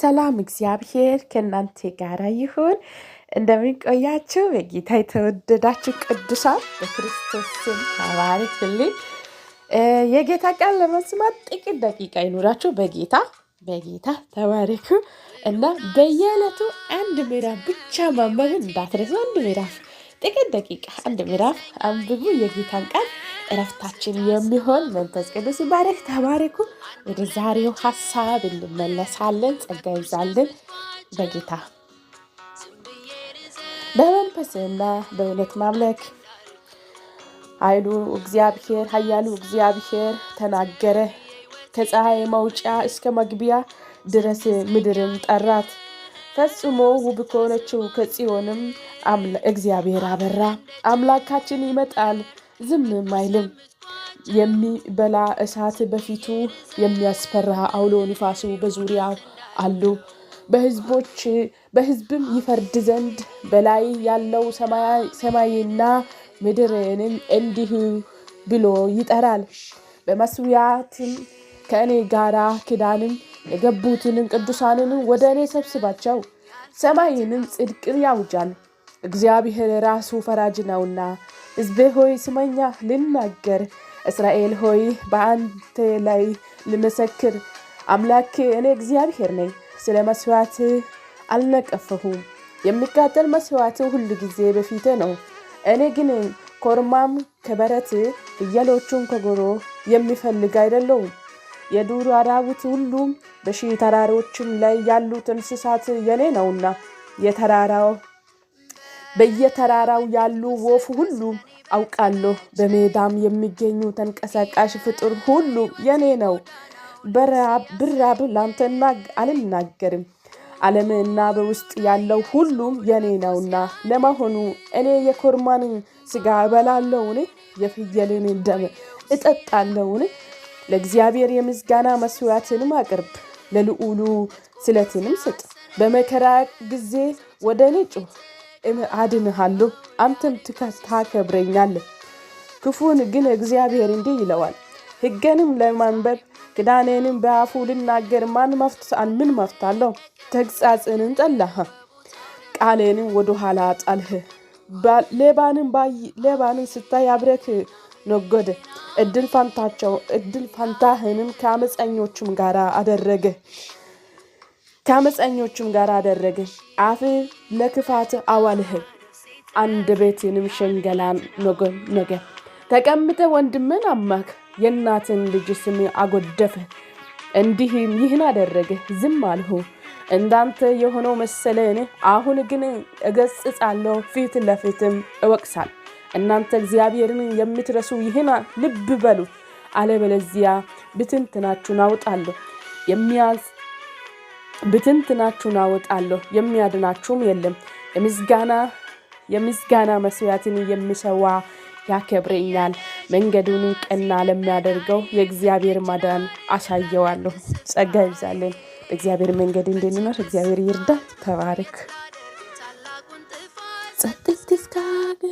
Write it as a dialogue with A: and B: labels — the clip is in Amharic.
A: ሰላም እግዚአብሔር ከእናንተ ጋር ይሁን። እንደምን ቆያችሁ? በጌታ የተወደዳችሁ ቅዱሳን በክርስቶስ ስም ተባረኩልኝ። የጌታ ቃል ለመስማት ጥቂት ደቂቃ ይኑራችሁ። በጌታ ተባረኩ እና በየዕለቱ አንድ ምዕራፍ ብቻ ማንበብን እንዳትረሱ። አንድ ምዕራፍ፣ ጥቂት ደቂቃ፣ አንድ ምዕራፍ አንብቡ። የጌታን ቃል እረፍታችን የሚሆን መንፈስ ቅዱስ ይባረክ። ተባረኩ። ወደ ዛሬው ሀሳብ እንመለሳለን። ጸጋ ይብዛልን በጌታ። በመንፈስና በእውነት ማምለክ። ኃይሉ እግዚአብሔር፣ ኃያሉ እግዚአብሔር ተናገረ። ከፀሐይ መውጫ እስከ መግቢያ ድረስ ምድርን ጠራት። ፈጽሞ ውብ ከሆነችው ከጽዮንም እግዚአብሔር አበራ። አምላካችን ይመጣል፣ ዝምም አይልም። የሚበላ እሳት በፊቱ፣ የሚያስፈራ አውሎ ንፋሱ በዙሪያው አሉ። በሕዝቦች በሕዝብም ይፈርድ ዘንድ በላይ ያለው ሰማይና ምድርንም እንዲህ ብሎ ይጠራል። በመስዋዕትም ከእኔ ጋራ ኪዳንም የገቡትንም ቅዱሳንንም ወደ እኔ ሰብስባቸው። ሰማይንም ጽድቅን ያውጃል፣ እግዚአብሔር ራሱ ፈራጅ ነውና። ሕዝቤ ሆይ ስማኝ ልናገር፣ እስራኤል ሆይ በአንተ ላይ ልመሰክር። አምላኬ እኔ እግዚአብሔር ነኝ። ስለ መስዋዕት አልነቀፈሁም። የሚቃጠል መስዋዕት ሁል ጊዜ በፊቴ ነው። እኔ ግን ኮርማም ከበረት ፍየሎቹን ከጎሮ የሚፈልግ አይደለሁም። የዱር አራዊት ሁሉ በሺህ ተራሮችም ላይ ያሉት እንስሳት የኔ ነውና፣ የተራራው በየተራራው ያሉ ወፍ ሁሉ አውቃለሁ። በሜዳም የሚገኙ ተንቀሳቃሽ ፍጡር ሁሉ የኔ ነው። ብራብ ላንተ አልናገርም፣ ዓለምና በውስጥ ያለው ሁሉም የኔ ነውና። ለመሆኑ እኔ የኮርማን ስጋ እበላለሁን? የፍየልን ደም እጠጣለሁን? ለእግዚአብሔር የምስጋና መስዋዕትንም አቅርብ፣ ለልዑሉ ስለትንም ስጥ። በመከራ ጊዜ ወደ እኔ ጩህ፣ አድንሃለሁ፣ አንተም ታከብረኛለህ። ክፉን ግን እግዚአብሔር እንዲህ ይለዋል፣ ሕጌንም ለማንበብ ኪዳኔንም በአፉ ልናገር ማን ምን መብት አለው? ተግሣጽንን ጠላህ፣ ቃሌንም ወደ ኋላ ጣልህ። ሌባንን ስታይ አብረህ ነጎደ። እድል ፋንታህንም ከአመፀኞችም ጋር አደረገ። አፍ ለክፋት አዋልህ፣ አንደበትህንም ሽንገላን ነገ። ተቀምጠህ ወንድምህን አማህ፣ የእናትህን ልጅ ስም አጎደፍህ። እንዲህም ይህን አደረግህ፣ ዝም አልሁ። እንዳንተ የሆነው መሰለህን? አሁን ግን እገሥጻለሁ፣ ፊት ለፊትም እወቅሳለሁ። እናንተ እግዚአብሔርን የምትረሱ ይህን ልብ በሉ፣ አለበለዚያ ብትንትናችሁን አወጣለሁ፣ የሚያድናችሁም የለም። የምስጋና መስዋዕትን የሚሰዋ ያከብረኛል። መንገዱን ቀና ለሚያደርገው የእግዚአብሔር ማዳን አሳየዋለሁ። ጸጋ ይብዛልን። በእግዚአብሔር መንገድ እንድንኖር እግዚአብሔር ይርዳ። ተባረክ። ጸጥት እስካገ